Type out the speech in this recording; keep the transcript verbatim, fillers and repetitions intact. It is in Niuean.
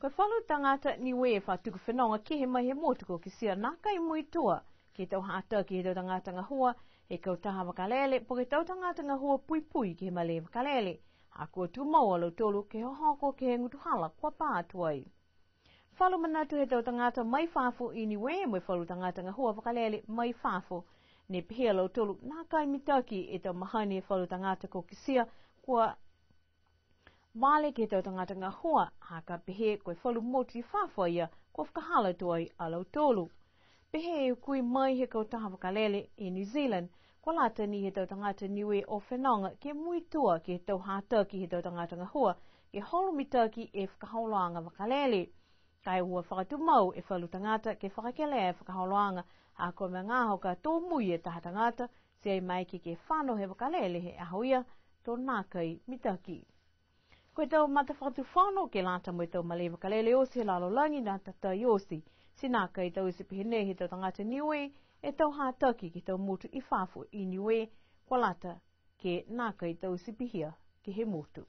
Ko e falu tagata Niue fa tuku fenoga kehe mai he motu ko Kisia nākai muitua ke he tau hataki he tau tagata gahua he kautaha vakalele, po ke tau tagata gahua puipui ke he malē vakalele. Ha kua tumau a lautolu ke hohoko ke he gutuhala kua pā atu ai. Falu manatu he tau tagata mai fafo i Niue mo e falu tagata gahua vakalele mai fafo. Ne pehē a lautolu nākai mitaki e tau mahani he falu tagata ko Kisia kua vale ke he tau tagata gahua, ha ka pehē ko e falu motu i fafo ia kua fakahala atu ai a lautolu. Pehē e hukui mai he kautaha vakalele i New Zealand, kua lata ni he tau tagata Niue o fenoga ke muitua ke he tau hataki he tau tagata gahua, ke holo mitaki e fakaholoaga vakalele. Ka e ua fakatumau e falu tagata ke fakakelea e fakaholoaga, ha ko e magaaho ka tōmui e taha tagata, ti ai maeke ke fano he vakalele he aho ia, to nākai mitaki. Ko e tau matafakatufono ke lata mo e tau malē vakalele oti he lalolagi nā tatai oti. Ti nākai taute pehē nei he tau tagata Niue e tau hataki ke he tau motu i fafo i Niue, kua lata ke nākai taute pihia ke he motu.